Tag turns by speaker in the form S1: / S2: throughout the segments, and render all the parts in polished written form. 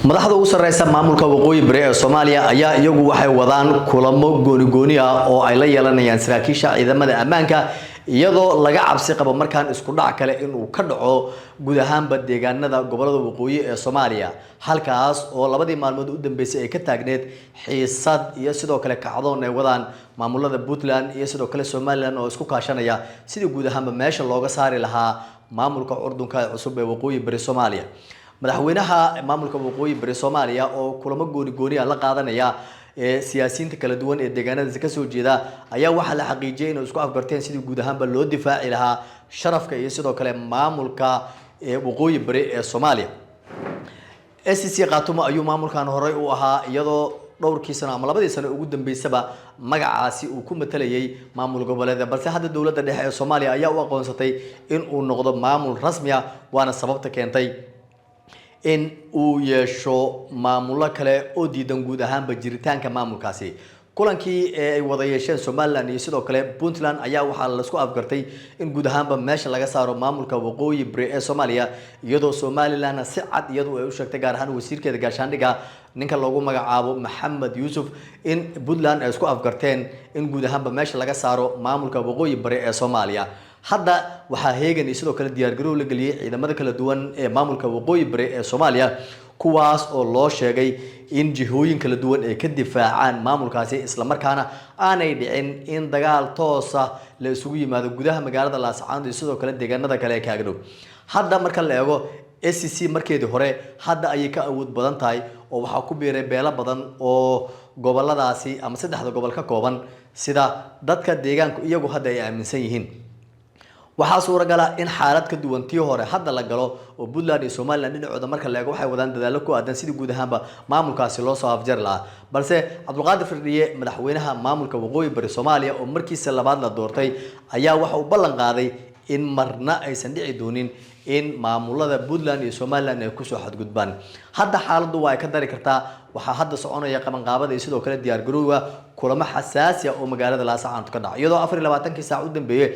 S1: Madaxda ugu sarreysa maamulka Waqooyi Bari ee Soomaaliya ayaa iyagu waxay wadaan kulamo gooni-gooni ah oo ay la yeelanayaan saraakiisha ciidamada ammaanka, iyadoo laga cabsi qabo markaan isku dhac kale inuu ka dhaco guud ahaanba deegaanada gobolada waqooyi ee Soomaaliya, halkaas oo labadii maalmood u dambeysay ay ka taagneed xiisad iyo sidoo kale kacdoon ay wadaan maamulada Puntland iyo sidoo kale Somaliland oo isku kaashanaya sidii guud ahaanba meesha looga saari lahaa maamulka curdunka ee cusub ee Waqooyi Bari Soomaaliya. Madaxweynaha maamulka Waqooyi Bari Soomaaliya oo kulamo gooni gooni ah la qaadanaya ee siyaasiyiinta kala duwan ee deegaanadaasi kasoo jeeda ayaa waxaa la xaqiijiyay inay isku afgarteen sidii guud ahaanba loo difaaci lahaa sharafka iyo sidoo kale maamulka ee Waqooyi Bari ee Soomaaliya. SCC Khaatumo ayuu maamulkan horey u ahaa, iyadoo dhowrkii sano ama labadii sano ugu dambeysaba magacaasi uu ku matalayay maamul goboleeda, balse hadda dowladda dhexe ee Soomaaliya ayaa u aqoonsatay in uu noqdo maamul rasmi ah, waana sababta keentay in uu yeesho maamulo kale oo diidan guud ahaanba jiritaanka maamulkaasi. Kulankii ee ay wada yeesheen Somaliland iyo sidoo kale Puntland ayaa waxaa laisku afgartay in guud ahaanba meesha laga saaro maamulka Waqooyi Bari ee Soomaaliya, iyadoo Somalilandna si cad iyadu ay u sheegtay, gaar ahaan wasiirkeeda gaashaandhigga ninka loogu magacaabo Maxamed Yuusuf, in Puntland ay isku afgarteen in guud ahaanba meesha laga saaro maamulka Waqooyi Bari ee Soomaaliya. Hadda waxaa heegan iyo sidoo kale diyaargarow la geliyey ciidamada kala duwan ee maamulka Waqooyi Bari ee Soomaaliya, kuwaas oo loo sheegay in jihooyin kala duwan ay ka difaacaan maamulkaasi, islamarkaana aanay dhicin in dagaal toosa la isugu yimaado gudaha magaalada Laascaanood iyo sidoo kale deegaanada kale ee kaagdhow. Hadda marka la eego SCC markeedii hore, hadda ayay ka awood badan tahay oo waxaa ku biiray beelo badan oo goboladaasi ama saddexda gobol ka kooban, sida dadka deegaanku iyagu hadda ay aaminsan yihiin. Waxaa suuragala in xaalad ka duwan tii hore hadda la galo, oo Puntland iyo Somaliland dhinacooda marka la eego waxay wadaan dadaallo ku aadan sidii guud ahaanba maamulkaasi loo soo afjari lahaa. Balse Cabdulqaadir Firdhiye, madaxweynaha maamulka Waqooyi Bari Soomaaliya oo markiisa labaad la doortay, ayaa waxa uu ballan qaaday in marna aysan dhici doonin in maamulada Puntland iyo Somaliland ay kusoo xadgudbaan. Hadda xaaladdu waa ay ka dari kartaa. Waxaa hadda soconaya qabanqaabada iyo sidoo kale diyaargarowga kulamo xasaasi ah oo magaalada Laascaanood ka dhaca, iyadoo 24kii saac u dambeeyey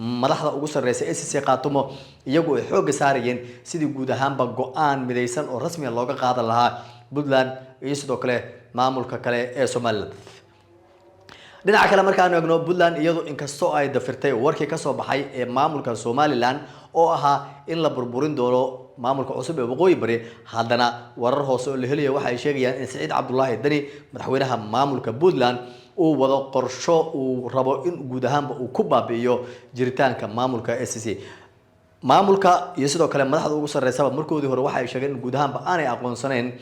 S1: madaxda ugu sarreysa SCC Khaatumo iyagu ay xoogga saarayeen sidii guud ahaanba go-aan midaysan oo rasmiga looga qaadan lahaa Puntland iyo sidoo kale maamulka kale ee Somaliland. Dhinaca kale markaanu eegno Puntland, iyadu inkastoo ay dafirtay warkii kasoo baxay ee maamulka Somaliland oo ahaa in la burburin doono maamulka cusub ee Waqooyi Bari, haddana warar hoose oo la helayo waxa ay sheegayaan in Siciid Cabdulaahi Deni, madaxweynaha maamulka Puntland, uu wado qorsho uu rabo in guud ahaanba uu ku baabi'iyo jiritaanka maamulka SCC. Maamulka iyo sidoo kale madaxda ugu sarreysaba markoodii hore waxa ay sheegeen in guud ahaanba aanay aqoonsanayn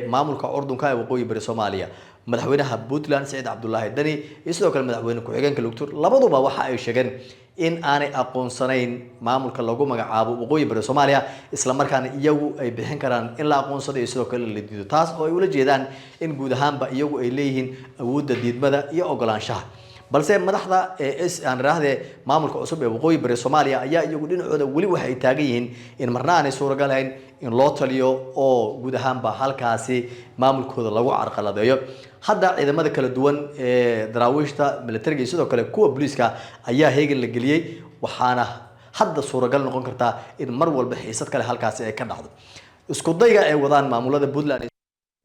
S1: maamulka curdunka ee Waqooyi Bari Soomaaliya. Madaxweynaha Puntland Siciid Cabdulaahi Deni iyo sidoo kale madaxweyne ku-xigeenka Lugtur labaduba waxa ay sheegeen in aanay aqoonsanayn maamulka lagu magacaabo Waqooyi Bari Soomaaliya, islamarkaana iyagu ay bixin karaan in la aqoonsado iyo sidoo kale la diido, taas oo ay ula jeedaan in guud ahaanba iyagu ay leeyihiin awoodda diidmada iyo ogolaanshaha. Balse madaxda ee aan iraahdee maamulka cusub ee Waqooyi Bari Soomaaliya ayaa iyagu dhinacooda weli waxa ay taagan yihiin in marna aanay suuragal ahayn in loo taliyo oo guud ahaanba halkaasi maamulkooda lagu carqaladeeyo. Hadda ciidamada kala duwan ee daraawiishta, militariga iyo sidoo kale kuwa booliiska ayaa heegan la geliyey, waxaana hadda suuragal noqon kartaa in mar walba xiisad kale halkaasi ay ka dhacdo. Isku dayga ay wadaan maamulada Puntland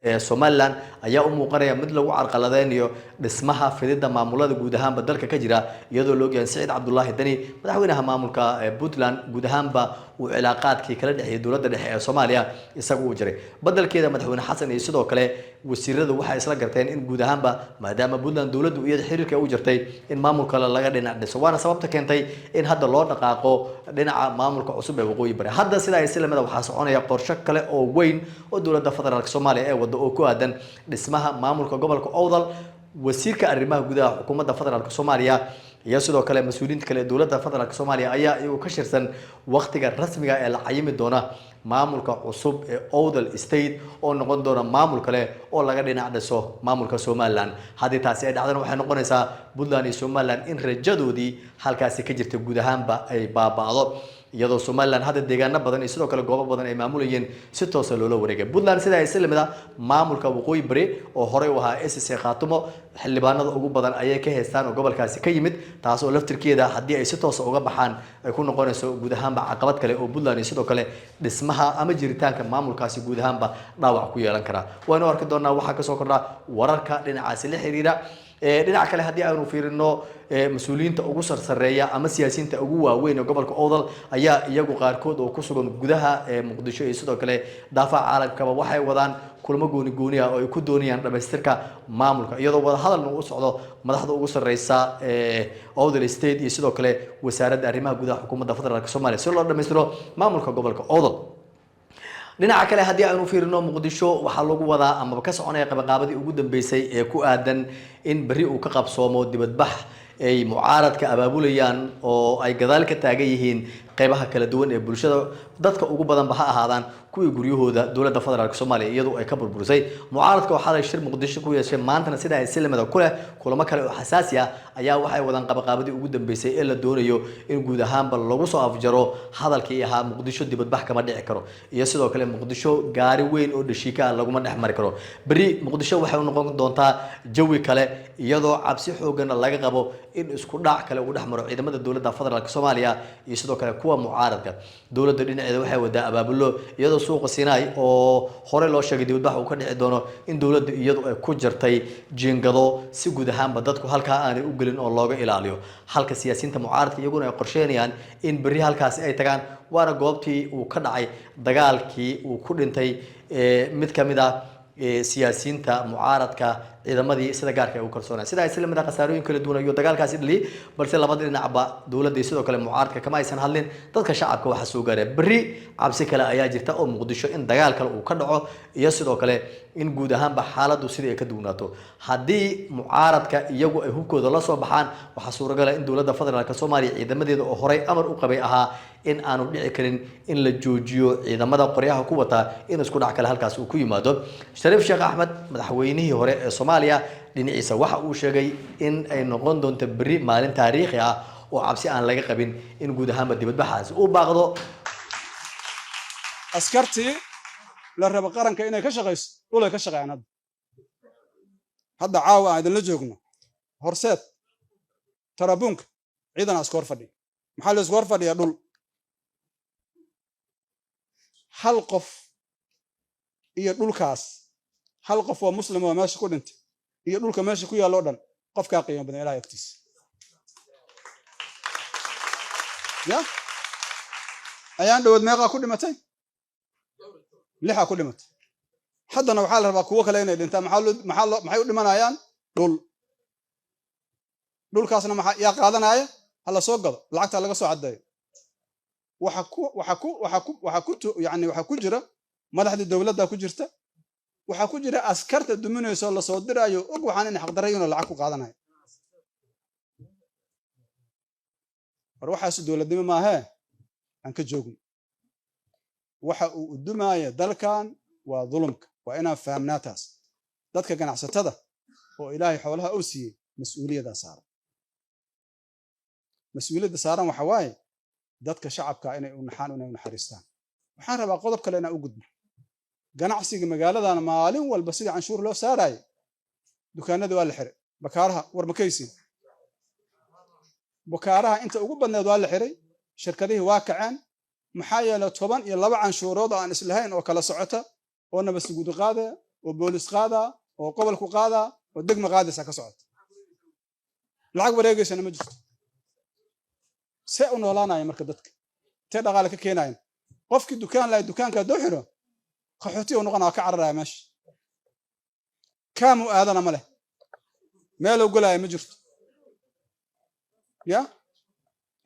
S1: ee Somaliland ayaa u muuqanaya mid lagu carqaladeynayo dhismaha fidida maamulada guud ahaanba dalka ka jira, iyadoo loo ogyahay Siciid Cabdulaahi Deni, madaxweynaha maamulka Puntland, guud ahaanba uu cilaaqaadkii kala dhexeeyay dowladda dhexe ee Soomaaliya isaga uu jiray. Badelkeeda madaxweyne Xasan iyo sidoo kale wasiiradu waxay isla garteen in guud ahaanba, maadaama Puntland dowladdu iyada xiriirka u jirtay, in maamul kale laga dhinac dhiso, waana sababta keentay in hadda loo dhaqaaqo dhinaca maamulka cusub ee Waqooyi Bari. Hadda sidaa ay si lamida waxaa soconaya qorshe kale oo weyn oo dowladda federaalka Soomaaliya ee wadda oo ku aadan dhismaha maamulka gobolka Owdal. Wasiirka arrimaha gudaha xukuumadda federaalka Soomaaliya iyo sidoo kale mas-uuliyiinta kale ee dowladda federaalka Soomaaliya ayaa iyagu ka shirsan waqtiga rasmiga ee la cayimi doona maamulka cusub ee Owdal State oo noqon doona maamul kale oo laga dhinac dhiso maamulka Somaliland. Haddii taasi ay dhacdana, waxay noqonaysaa Puntland iyo Somaliland in rajadoodii halkaasi ka jirta guud ahaanba ay baaba'do. iyadoo Somaliland hadda deegaano badan iyo sidoo kale goobo badan ay maamulayeen si toosa loola wareegay. Puntland sidaa ay si lamid ah maamulka Waqooyi Bari oo horey u ahaa SSC Khaatumo xildhibaanada ugu badan ayay ka haystaan oo gobolkaasi ka yimid, taas oo laftirkeeda haddii ay si toosa uga baxaan ay ku noqonayso guud ahaanba caqabad kale oo Puntland iyo sidoo kale dhismaha ama jiritaanka maamulkaasi guud ahaanba dhaawac ku yeelan karaa. Waynu arki doonaa waxaa kasoo kordha wararka dhinacaasi la xiriira. Dhinaca kale, haddii aanu fiirino, mas-uuliyiinta ugu sarsareeya ama siyaasiyiinta ugu waaweyn ee gobolka Owdal ayaa iyagu qaarkood oo ku sugan gudaha Muqdisho iyo sidoo kale daafaha caalamkaba waxay wadaan kulamo gooni gooni ah oo ay ku doonayaan dhamaystirka maamulka, iyadoo wadahadalna u socdo madaxda ugu sarreysa Owdal State iyo sidoo kale Wasaaradda Arrimaha Gudaha Xukuumadda Federaalka Soomaaliya si loo dhamaystiro maamulka gobolka Owdal. Dhinaca kale, haddii aanu fiirino, Muqdisho waxaa lagu wadaa amaba ka soconaya qabanqaabadii ugu dambeysay ee ku aadan in berri uu ka qabsoomo dibadbax ay mucaaradka abaabulayaan oo ay gadaal ka taagan yihiin qeybaha kala duwan ee bulshada, dadka ugu badanba ha ahaadaan kuwii guryahooda dowladda federaalka Soomaaliya iyadoo ay ka burburisay. Mucaaradka oo xalay shir Muqdisho ku yeeshay, maantana sida ay si lamida ku leh kulamo kale oo xasaasi ah, ayaa waxay wadaan qabaqaabadii ugu dambeysay ee la doonayo in guud ahaanba lagu soo afjaro hadalkii ahaa Muqdisho dibadbax kama dhici karo iyo sidoo kale Muqdisho gaari weyn oo dhashiika ah laguma dhex mari karo. Berri Muqdisho waxay u noqon doontaa jawi kale, iyadoo cabsi xoogana laga qabo in isku dhac kale uu dhex maro ciidamada dowladda federaalka Soomaaliya iyo sidoo kale kuwa mucaaradka. Dowladda dhinaceeda waxay wadaa abaabulo, iyadoo suuqa Sinai oo horey loo sheegay dibadbax uu ka dhici doono in dowladda iyadu ay ku jirtay jiingado si guud ahaanba dadku halkaa aanay u gelin oo looga ilaaliyo, halka siyaasiyiinta mucaaradka iyaguna ay qorsheynayaan in berri halkaasi ay tagaan, waana goobtii uu ka dhacay dagaalkii uu ku dhintay mid ka mid ah siyaasiyiinta mucaaradka ciidamadii sida gaarka ay u kalsoonaan. Sidaa isla mid ah khasaarooyin kala duwan ayuu dagaalkaasi dhaliyay, balse labada dhinacba, dowladda iyo sidoo kale mucaaradka, kama aysan hadlin dadka shacabka waxaa soo gaaray. Berri cabsi kale ayaa jirta oo Muqdisho in dagaal kale uu ka dhaco iyo sidoo kale in guud ahaanba xaaladdu sidii ay ka duwanaato. Haddii mucaaradka iyagu ay hubkooda la soo baxaan, waxaa suuragala in dowladda federaalka Soomaaliya ciidamadeeda oo horey amar u qabay ahaa in aanu dhici karin in la joojiyo ciidamada qoryaha ku wataa in isku dhac kale halkaas uu ku yimaado. Shariif Sheekh Axmed, madaxweynihii hore ee Soomaaliya, dhinaciisa waxa uu sheegay in ay noqon doonto berri maalin taariikhi ah oo cabsi aan laga qabin in guud ahaanba dibadbaxaasi uu baaqdo.
S2: Askartii la raba qaranka inay ka shaqayso dhulay ka shaqeeyaan. Hadda caawa aan idinla joogno Horseed tarabuunka ciidanaa isku hor fadhiya. Maxaa la isku hor fadhiyaa? Dhul. Hal qof iyo dhulkaas, hal qof oo Muslim oo meesha ku dhintay iyo dhulka meesha ku yaalla o dhan, qofkaa qiimo badan Ilahay agtiisa. Ya ayaan dhawood meeqaa ku dhimatay? Lixaa ku dhimatay. Haddana waxaa la rabaa kuwo kale inay dhintaan. Maxay u dhimanayaan? Dhul. Dhulkaasna maxaa yaa qaadanaya? Ha la soo gado, lacagta laga soo caddeeyo. Waxa ku waxa ku waxa ku waxa ku yani waxaa ku jira madaxdii dowladda ku jirta, waxaa ku jira askarta duminayso lasoo diraayo, og waxaan inay xaqdarayinoo lacag ku qaadanayo. War waxaas dowladnimo maahee, aan ka joogno. Waxa uu udumaaya dalkan waa dulumka, waa inaan fahamnaa taas. Dadka ganacsatada oo Ilaahay xoolaha uu siiyey, mas-uuliyaddaa saaran. Mas-uuliyadda saaran waxa waaye dadka shacabka inay u naxaan, inay u naxariistaan. Waxaan rabaa qodob kale inaan u gudbo. Ganacsiga magaaladan maalin walba sidii canshuur loo saaraayo, dukaanada waa la xiray. Bakaaraha war makaysiin, bakaaraha inta ugu badneed waa la xiray, shirkadihii waa kaceen. Maxaa yeelay 12 canshuurood oo aan islahayn oo kala socota oo nabadsuguudi qaadaya oo boolis qaadaa oo gobolku qaadaa oo degma qaadaysa ka socota, lacag wareegaysana ma jirto. See u noolaanaya marka dadka? Intee dhaqaale ka keenayan? Qofkii dukaan lahay dukaanka hadduu xiro, qaxooti u noqonaa, ka cararaya meesha, kaamu aadana ma leh, meeluu golaya ma jirto. Ya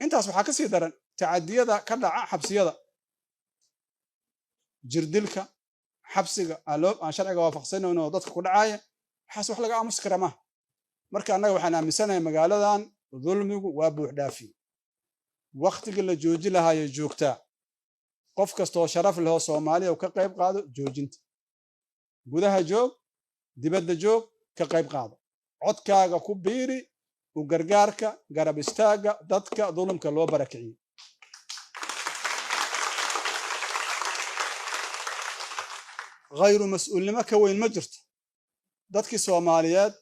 S2: intaas waxaa ka sii daran tacadiyada ka dhaca xabsiyada, jirdilka xabsiga aan sharciga waafaqsanayn oo dadka ku dhacaya. Waxaas wax laga aamusi kara maaha. Marka annaga waxaan aaminsanahay magaaladan dulmigu waa buux dhaafiye, waktiga la jooji lahaayo joogtaa. Qof kastoo sharaf lehoo Soomaaliya ka qayb qaado joojinta, gudaha joog, dibadda joog, ka qayb qaado, codkaaga ku biiri u gargaarka, garab istaagga dadka dulumka loo barakiciyey. Khayru mas-uulnimo ka weyn ma jirto. Dadkii Soomaaliyeed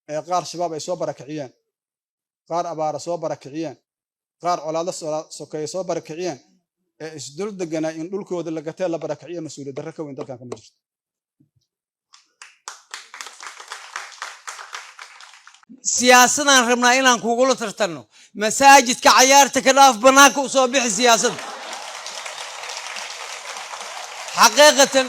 S2: ee qaar Shabaab ay soo barakiciyeen, qaar abaara soo barakiciyeen, qaar colaado sokeeye soo barakiciyeen, ee isdul deganaa, in dhulkooda lagatee la barakiciyo, mas-uuliyad darro ka weyn dalkan kama jirto.
S3: Siyaasadaan rabnaa inaan kugula tartanno. Masaajidka cayaarta ka dhaaf, bannaanka u soo bixi siyaasadda. Xaqiiqatan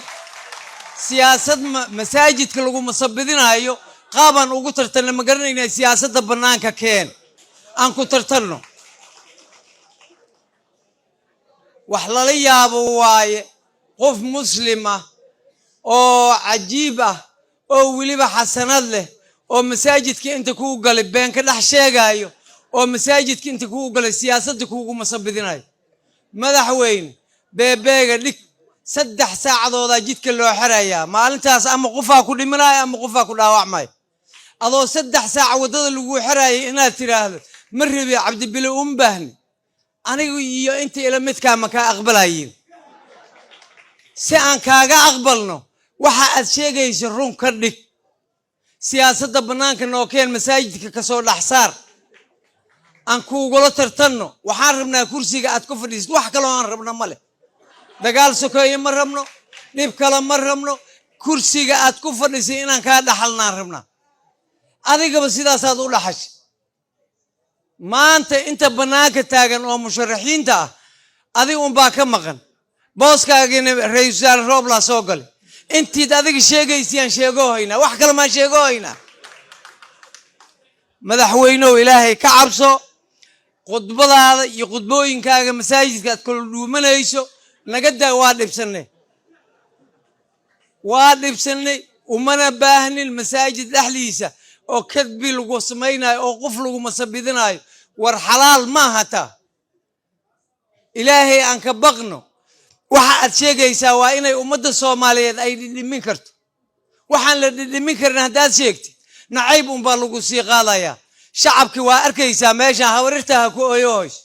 S3: siyaasad masaajidka laguma sabidinaayo. Qaabaan ugu tartanna ma garanaynaa. Siyaasadda bannaanka keen, aan ku tartanno. Wax lala yaabo waaye, qof muslim ah oo cajiib ah oo weliba xasanad leh oo masaajidka inta kuu galay been ka dhex sheegaayo, oo masaajidka inta kuu galay siyaasadda kuuguma sabidinayo. Madaxweyne, beebeega dhig. 3 saacadoodaa jidka loo xerayaa maalintaas, ama qofaa ku dhimanaayo ama qofaa ku dhaawacmayo. Adoo 3 saac waddada laguu xerayay inaad tiraahdo ma rabi Cabdibile, uma baahni, anigu iyo inta ila midkaa ma kaa aqbalayiin. Si aan kaaga aqbalno, waxa aad sheegayso run ka dhig. Siyaasadda bannaanka noo keen, masaajidka ka soo dhex saar, aan kuugula tartanno. Waxaan rabnaa kursiga aad ku fadhiisid, wax kaloo aan rabno ma leh. Dagaal sokeeye ma rabno, dhib kale ma rabno. Kursiga aad ku fadhisay inaan kaa dhaxalnaan rabnaa. Adigaba sidaasaad u dhaxashay. Maanta inta bannaanka taagan oo musharaxiinta ah, adiga unbaa ka maqan. Booskaagina ra-iisul wasaare Rooblaa soo galay. Intiid adiga sheegaysiyaan sheegoo haynaa, wax kale maan sheegoo haynaa. Madaxweynow, Ilaahay ka cabso. Khudbadaada iyo khudbooyinkaaga masaajidka aad kala dhuumanayso naga daa. Waa dhibsannay, waa dhibsannay. Umana baahnin masaajid dhexdiisa oo kadbi lagu samaynayo oo qof lagu masabidinayo. War xalaal maaha taa. Ilaahay aan ka baqno. Waxa aad sheegaysaa waa inay ummadda Soomaaliyeed ay dhidhimin karto. Waxaan la dhidhimin karin haddaad sheegtid, nacayb unbaa lagu sii qaadayaa. Shacabki waa arkaysaa meeshaan hawarirta ha ku oyo hoys.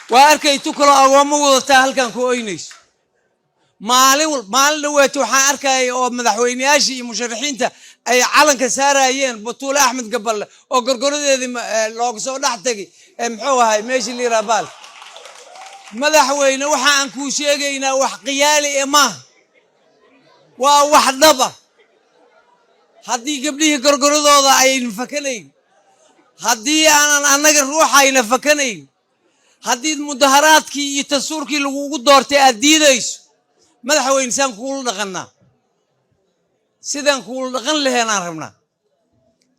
S3: Waa arkay tu kaloo agoommo wadataa halkan ku oynayso maalin wal. Maalin dhaweeto waxaan arkaya oo madaxweyneyaasha iyo musharaxiinta ay calanka saarayeen Batuule Axmed Gaballe oo gorgoradeedii looga soo dhex tegay. Muxuu ahay meeshii liiraa baal. Madaxweyne, waxa aan kuu sheegaynaa wax khiyaali e maaha, waa wax dhaba. Haddii gabdhihii gorgoradooda ayna fakanayn, haddii aanan annaga ruuxayna fakanayn, haddii mudaharaadkii iyo tasuurkii lagugu doortay aad diidayso, madaxweyne, saan kuula dhaqannaa? Sidaan kuula dhaqan laheenaan rabnaa.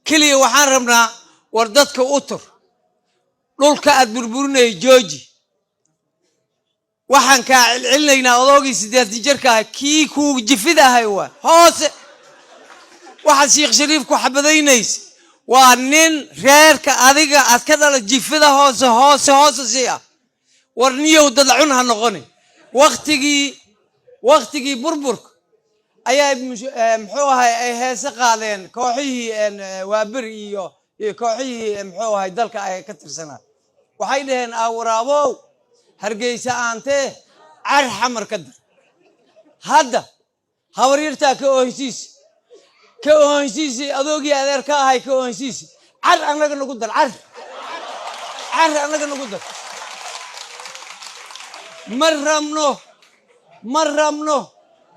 S3: Keliya waxaan rabnaa, war dadka u tur, dhulka aad burburinaya jooji. Waxaan kaa celcelinaynaa odoogii 80 jirka ahay, kii kuu jifid ahay waa hoose. Waxaad Sheekh Shariif ku xabadaynaysa waa nin reerka adiga aad ka dhala jifida hoose hoose hoose si ah. War niyow, dadcun ha noqonin. Waktigii burburka ayaa muxuu ahay ay heese qaadeen kooxihii Waaberi iyo kooxihii muxuu ahay dalka ay ka tirsanaa. Waxay dhaheen: "Awaraabow Hargeysa aantee car Xamar ka dar." Hadda habaryartaa ka oohisiisa, ka oohansiisi, adoogii adeer ka ahay ka oohansiisi. Car annaga nagu dar, car car annaga nagu dar. Ma rabno, ma rabno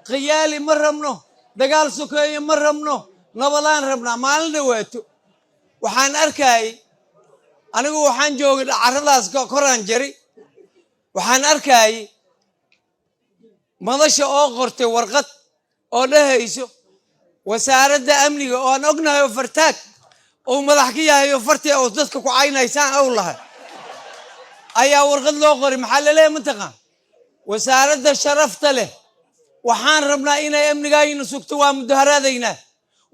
S3: khiyaali, ma rabno dagaal sokeeye, ma rabno. Nabadaan rabnaa. Maalin dhawaato waxaan arkayay, anigu waxaan joogay carradaas koraan jari, waxaan arkayay madasha oo qortay warqad oo dhahayso wasaaradda amniga, oo aan ognahay oo Fartaag uu madax ka yahay oo fartii oo dadka ku caynaysaan ow lahay ayaa warqad loo qoray. Maxaa laleeyahay mataqaan? Wasaaradda sharafta leh, waxaan rabnaa inay amnigaayna sugto, waa mudaharaadaynaa.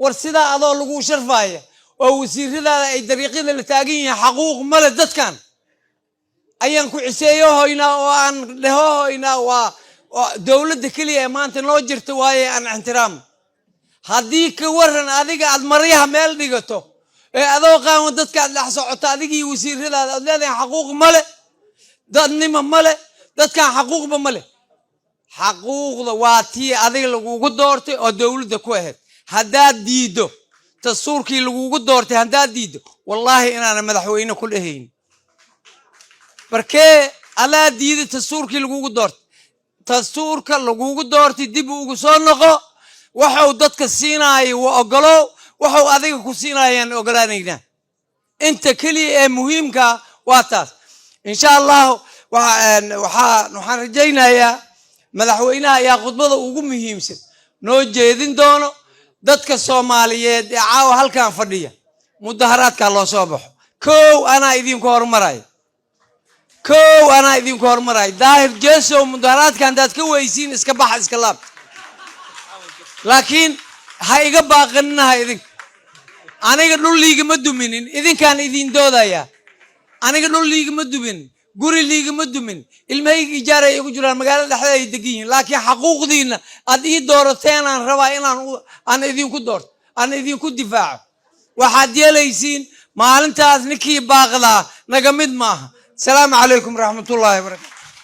S3: War sidaa adoo lagu sharfaaya oo wasiiradaada ay dariiqyada la taagan yihiin, xaquuq male dadkan ayaan ku ciseeyo hoynaa oo aan dheho hoynaa. Waa dowladda keliya ee maanta noo jirta waaye, aan ixtiraam. Haddii ka waran adiga aad maryaha meel dhigato ee adoo qaawan dadka aad dhex socoto, adigii wasiiradaada aad leedahay xaquuq male, dadnimo male, dadkan xaquuqba male. Xaquuqda waa tii adiga lagugu doortay oo dowladda ku ahayd. Haddaad diiddo dastuurkii lagugu doortay, haddaad diiddo, wallaahi inaanan madaxweyne ku dhahayn. Barkee adaa diiday dastuurkii lagugu doortay. Dastuurka lagugu doortay dib ugu soo noqo. Waxuu dadka siinaaya waa ogolow, waxuu adiga ku siinaayaan ogolaanaynaa. Inta keliya ee muhiimka waa taas. Insha Allahu waxaan rajaynayaa madaxweynaha ayaa khudbada ugu muhiimsan noo jeedin doono. Dadka Soomaaliyeed ee caawa halkan fadhiya, mudaharaadkaa loo soo baxo. Kow anaa idinku horumaraya, kow anaa idinku horumaraya. Daahir Jesow, mudaharaadka haddaad ka weysiin, iska baxa, iska laabta, laakiin ha iga baaqaninaha idinka. Aniga dhul liigama duminin, idinkaan idin doodayaa. Aniga dhul liigama duminin, guri liigama dumin, ilmahayga ijaar ay igu jiraan, magaalada dhexdeeda ay degan yihiin, laakiin xaquuqdiina aad ii doorateen aan rabaa inaan aan idinku doorto, aan idinku difaaco. Waxaad yeelaysiin maalintaas ninkii baaqdaa naga mid maaha. Asalaamu calaykum waraxmatullaahi wabarakatu.